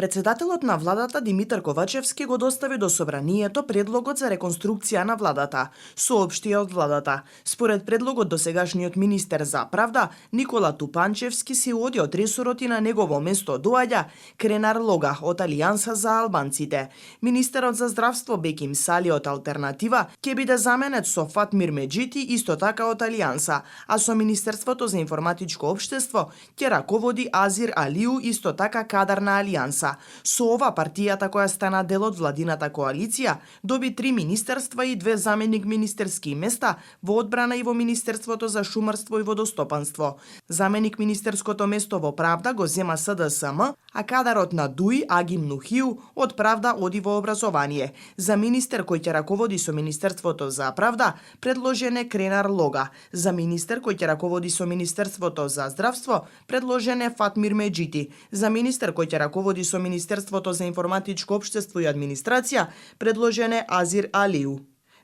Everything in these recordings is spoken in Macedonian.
Председателот на владата Димитар Ковачевски го достави до собранието предлогот за реконструкција на владата, соопштија од владата. Според предлогот досегашниот министер за правда Никола Тупанчевски си оди од ресорот и на негово место доаѓа Кренар Лога од Алијанса за албанците. Министерот за здравство Беким Сали од Алтернатива ќе биде заменет со Фатмир Меджити исто така од Алијанса, а со Министерството за информатичко општество ќе раководи Азир Алиу исто така кадар на Алијанса. Со ова партијата која стана дел од владината коалиција доби 3 министерства и 2 заменик министерски места во одбрана и во Министерството за шумарство и водостопанство. Заменик министерското место во правда го зема СДСМ, а кадарот на ДУИ Агим Нухиу од правда оди во образование. За министер кој ќе раководи со Министерството за правда предложен е Кренар Лога. За министер кој ќе раководи со Министерството за здравство предложен е Фатмир Меджити. За министер кој ќе раководи со Министерството за информатичко општество и администрација предложен е Азир Алиу.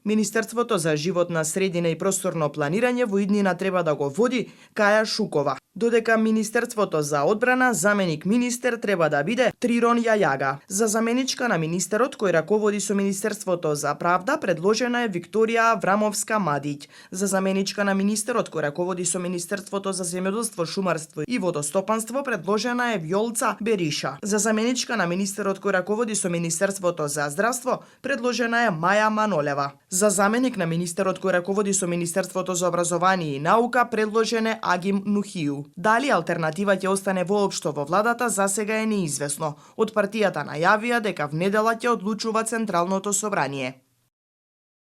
Министерството за животна средина и просторно планирање во иднина треба да го води Каја Шукова, додека Министерството за одбрана заменик министер треба да биде Трирон Јајага. За заменичка на министерот кој раководи со Министерството за правда предложена е Викторија Аврамовска Мадиќ. За заменичка на министерот кој раководи со Министерството за земјоделство, шумарство и водостопанство предложена е Вјолца Бериша. За заменичка на министерот кој раководи со Министерството за здравство предложена е Маја Манолева. За заменик на министерот кој раководи со Министерството за образование и наука предложен е Агим Нухиу. Дали алтернатива ќе остане воопшто во владата засега е неизвестно. Од партијата најавија дека внедела ќе одлучува Централното собрание.